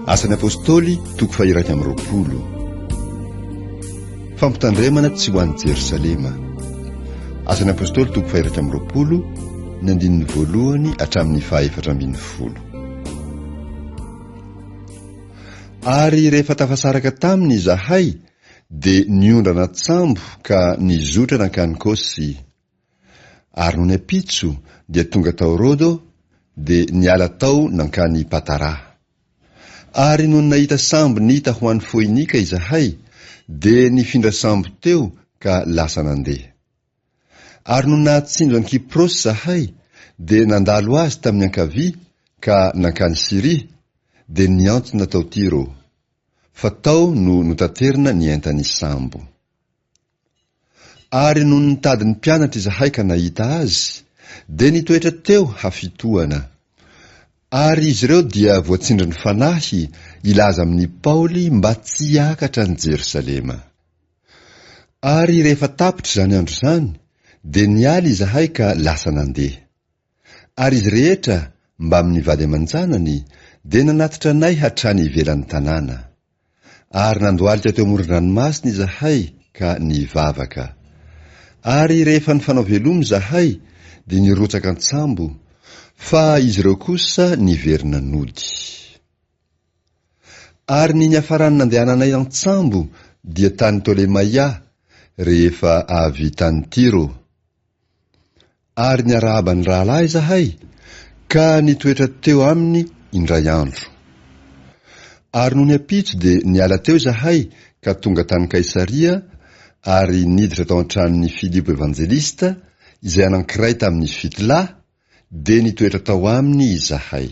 Asan'ny Apostoly toko faha-21. Fampitandremana tsy ho any Jerosalema. Asan'ny Apostoly toko faha-21, ny andininy voalohany hatramin'ny faha-14. Ary rehefa tafasaraka taminy izahay, dia niondrana an-tsambo ka nizotra nankany Kosy. Ary nony ampitso dia tonga tao Rodo, dia niala tao nankany Patara. Ary nony nahita sambo nita ho any Foinika izahay, dia nifindra sambo teo ka lasa nandeha. Ary nony nahatsinjo an'i Kyprosy izahay, dia nandalo azy tamin'ny ankavia ka nankany Syria, dia niantsona tao Tyro, fa tao no notaterina ny entan'ny sambo. Ary nony nitady ny mpianatra izahay ka nahita azy, dia nitoetra teo hafitohana. Ary izy ireo dia voatsindrin'ny Fanahy hilaza amin'i Paoly mba tsy hiakatra any Jerosalema. Ary rehefa tapitra izany andro izany, dia niala izahay ka lasa nandeha. Ary izy rehetra, mbamin'ny vady aman-janany, dia nanatitra anay hatrany ivelan'ny tanàna. Ary nandohalika teo amoron-dranomasina izahay ka nivavaka. Ary rehefa nifanao veloma izahay, dia nirotsaka an-tsambo, fa izy ireo kosa niverina nody. Ary ny niafaran'ny nandehananay an-tsambo dia tany Tolemaia, rehefa avy tany Tyro. Ary niarahaba ny rahalahy izahay, ka nitoetra teo aminy indray andro. Ary nony ampitso dia niala teo izahay ka tonga tany Kaisaria, ary niditra tao an-tranon'i Filipo Evanjelista, izay anankiray tamin'izy fitolahy, dia nitoetra tao aminy izahay.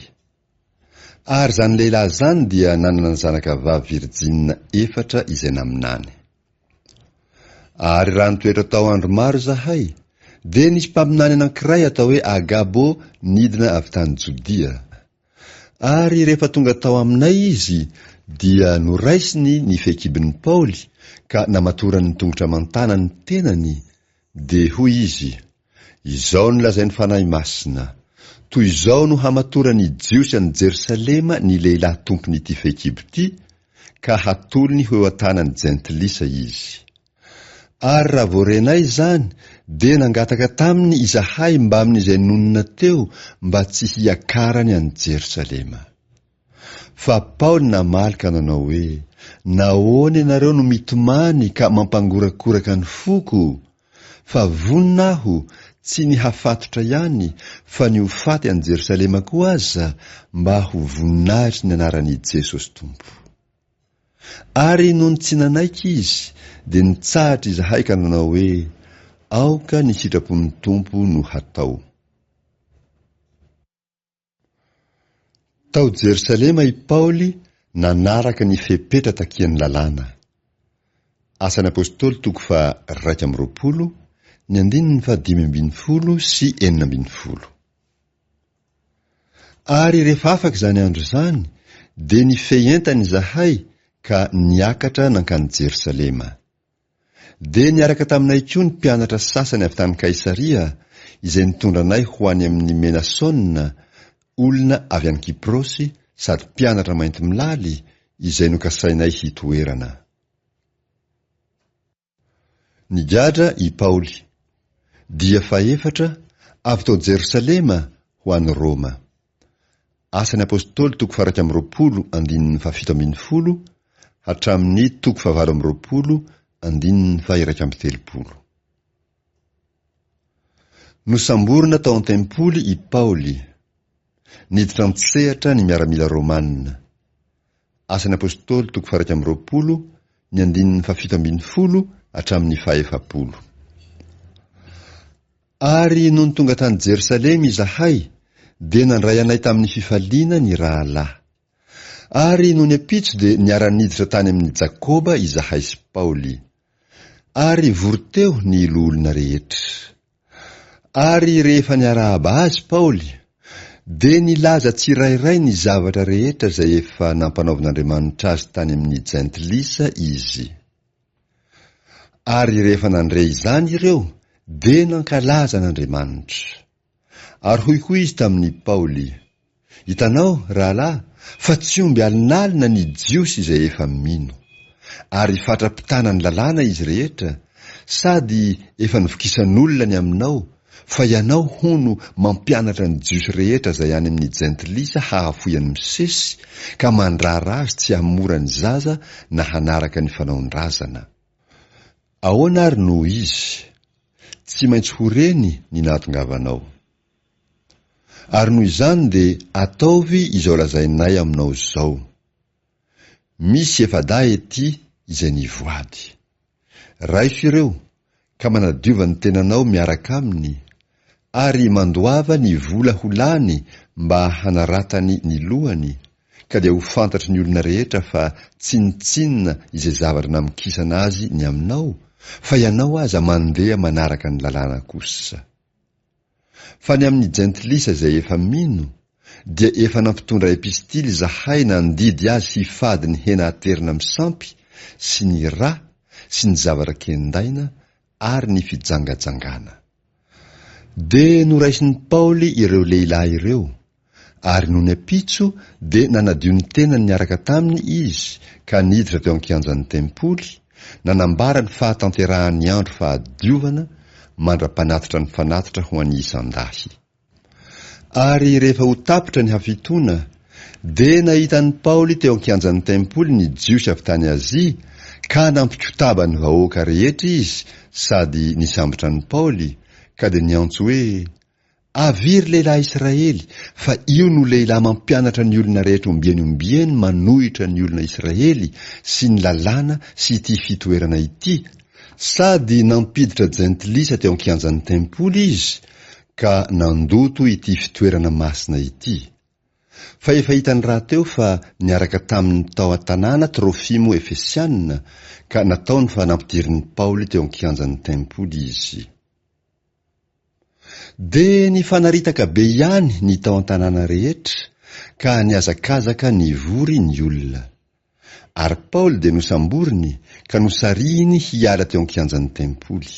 Ary izany lehilahy izany dia nanana zanakavavy virijinina efatra izay naminany. Ary raha nitoetra tao andro maro izahay, dia nisy mpaminany anankiray atao hoe Agabo nidina avy tany Jodia. Ary rehefa tonga tao aminay izy, dia noraisiny ny fehikibon'i Paoly ka namatorany ny tongotra aman-tanany ny tenany, dia hoy izy, Izao no lazain'ny Fanahy Masina, Toy izao no hamatoran'ny Jiosy an'i Jerosalema ny lehilahy tompon'ity fehikibo ity, ka hatolony ho eo an-tanan'ny Jentilisa izy. Ary raha vao renay izany, dia nangataka taminy izahay mbamin'izay nonina teo mba tsy hiakarany any Jerosalema. Fa Paoly namaly ka nanao hoe, Nahoana ianareo no mitomany ka mampangorakoraka ny foko? Fa vonona aho, tsy ny hafatotra ihany, fa ny ho faty any Jerosalema koa aza, mba ho voninahitry ny anaran'i Jesosy Tompo. Ary nony tsy nanaiky izy, dia nitsahatra izahay ka nanao hoe, Aoka ny sitrapon'ny Tompo no hatao. Tao Jerosalema i Paoly nanaraka ny fepetra takian'ny Lalàna. Asan'ny Apostoly toko faha-21, ny andininy faha-15 sy 16. Ary rehefa afaka izany andro izany, dia nifehy entana izahay ka niakatra nankany Jerosalema. Dia niaraka taminay koa ny mpianatra sasany avy tany Kaisaria, izay nitondra anay ho any amin'i Menasona, olona avy any Kyprosy sady mpianatra maintimolaly, izay nokasainay hitoerana. Nigadra i Paoly. Dia fahefatra, avy tao Jerosalema ho any Roma. Asan'ny Apostoly toko faha-21 andininy faha-17 hatramin'ny toko faha-28 andininy faha-31. Nosamborina tao an-tempoly i Paoly. Niditra an-tsehatra ny miaramila romana. Asan'ny Apostoly toko faha-21 ny andininy faha-17 hatramin'ny faha-40. Ary nony tonga tany Jerosalema izahay, dia nandray anay tamin'ny fifaliana ny rahalahy. Ary nony ampitso dia niara-niditra tany amin'i Jakoba izahay sy Paoly. Ary vory teo ny loholona rehetra. Ary rehefa niarahaba azy Paoly, dia nilaza tsirairay ny zavatra rehetra izay efa nampanaovin'Andriamanitra azy tany amin'ny Jentilisa izy. Ary rehefa nandre izany ireo, dia nankalaza an'Andriamanitra. Ary hoy koa izy tamin'i Paoly, Hitanao, rahalahy, fa tsy omby alinalina ny Jiosy izay efa mino. Ary fatra-pitana ny lalàna izy rehetra, sady efa novokisan'olona ny aminao, fa ianao, hono, mampianatra ny Jiosy rehetra izay any amin'ny Jentilisa hahafoy an'i Mosesy, ka mandrara azy tsy hamora ny zaza na hanaraka ny fanaon-drazana. Ahoana ary no izy? Tsy maintsy ho reny ny nahatongavanao. Ary noho izany dia ataovy izao lazainay aminao izao. Misy efa-dahy ety izay nivoady. Raiso ireo, ka manadiova ny tenanao miaraka aminy, ary mandoava ny vola ho lany mba hanaratany ny lohany, ka dia ho fantatry ny olona rehetra fa tsinontsinona izay zavatra namokisana azy ny aminao, fa ianao aza mandeha manaraka ny lalàna kosa. Fa ny amin'ny Jentilisa izay efa mino, dia efa nampitondra epistily izahay nandidy azy hifady ny hena aterina amin'ny sampy, sy ny ra, sy ny zavatra kendaina, ary ny fijangajangana. Dia noraisin'i Paoly ireo lehilahy ireo, ary nony ampitso dia nanadio ny tenany niaraka taminy izy ka niditra teo an-kianjan'ny tempoly, nanambara ny fahatanterahan'ny andro fahadiovana mandra-panatitra ny fanatitra ho an'ny isan-dahy. Ary rehefa ho tapitra ny hafitoana, dia nahita an'i Paoly teo an-kianjan'ny tempoly ny Jiosy avy tany Azia, ka nampikotaba ny vahoaka rehetra izy sady nisambotra an'i Paoly, ka dia niantso hoe, Avia ry lehilahy Israely, fa io no lehilahy mampianatra ny olona rehetra ombieny ombieny manohitra ny olona Israely sy ny lalàna sy ity fitoerana ity, sady nampiditra jentilisa teo an-kianjan'ny tempoly izy ka nandoto ity fitoerana masina ity. Fa efa hitany rahateo fa niaraka taminy tao an-tanàna Trofimo Efesiana, ka nataony fa nampidirin'i Paoly teo an-kianjan'ny tempoly izy. Dia nifanaritaka be ihany ny tao an-tanàna rehetra, ka nihazakazaka nivory ny olona. Ary Paoly dia nosamboriny ka nosarihiny hiala teo an-kianjan'ny tempoly.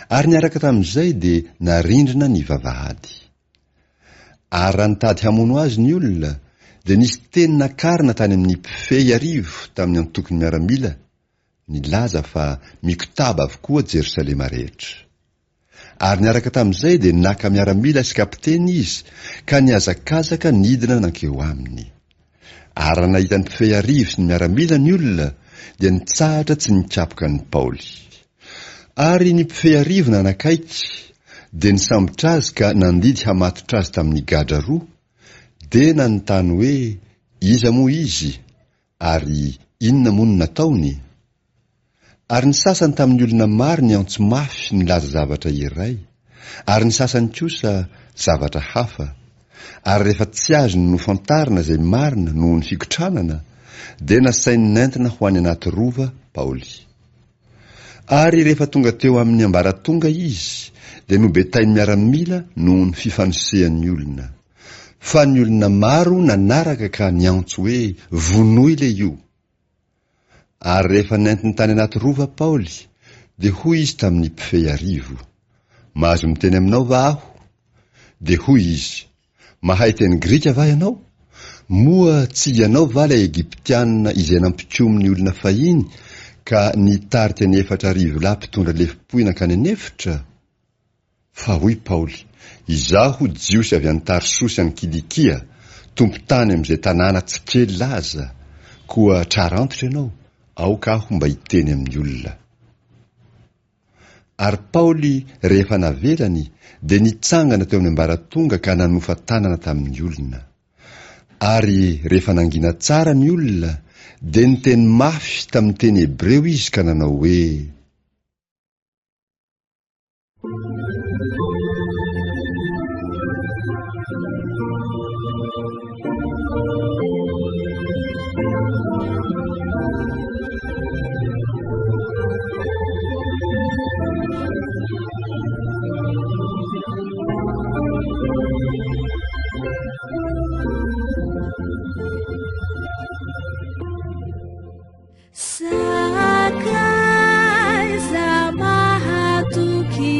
Ary niaraka tamin'izay dia narindrina ny vavahady. Ary raha nitady hamono azy ny olona, dia nisy teny nakarina tany amin'ny mpifehy arivo tamin'ny antokon'ny miaramila nilaza fa mikotaba avokoa Jerosalema rehetra. Ary niaraka tamin'izay dia naka miaramila sy kapiteny izy ka nihazakazaka nidina nankeo aminy. Ary raha nahita ny mpifehy arivo sy ny miaramila ny olona, dia nitsahatra tsy nikapoka an'i Paoly. Ary ny mpifehy arivo nanakaiky, dia nisambotra azy ka nandidy hamatotra azy tamin'ny gadra roa, dia nanontany hoe iza moa izy, Ary inona moa no nataony? Ary ny sasany tamin'ny olona maro niantso mafy nilaza zavatra iray, ary ny sasany kosa zavatra hafa, ary rehefa tsy azony nofantarina izay marina noho ny fikotranana, dia nasainy nentina ho any anaty rova Paoly. Ary rehefa tonga teo amin'ny ambaratonga izy, dia nobetain'ny miaramila noho ny fifanosehan'ny olona. Fa ny olona maro nanaraka ka niantso hoe, Vonoy lehio! Ary rehefa nentiny tany anaty rova Paoly, dia hoy izy tamin'ny mpifehy arivo, Mahazo miteny aminao va aho? Dia hoy izy, Mahay teny grika va ianao? Moa tsy ianao va ilay Egyptiana izay nampikomy ny olona fahiny ka nitarika ny 4000 lahy mpitondra lefom-pohy nankany an'efitra? Fa hoy Paoly, Izaho Jiosy avy any Tarsosy any Kilikia, tompon-tany amin'izay tanàna tsy kely laza, koa trara antitra ianao, aoka aho mba hiteny amin'ny olona. Ary Paoly, rehefa navelany, dia nitsangana teo amin'ny ambaratonga ka nanofa tanana tamin'ny olona. Ary rehefa nangina tsara ny olona, dia niteny mafy tamin'ny teny hebreo izy ka nanao hoe. Sakaiza mahatoky.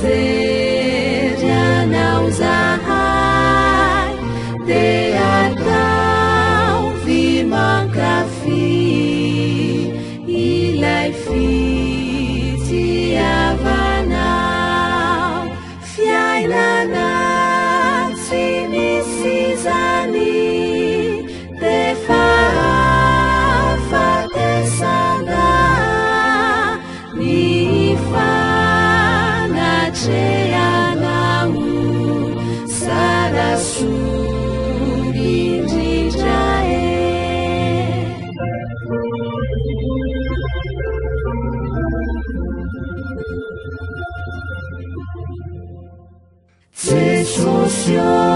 Mijery anao zahay dia ataovy mankafy ilay fitiavanao. Fiainana tsy misy izany dia fahafatesana ny fanatrehanao tsara soa indrindra e. Jesosy ô.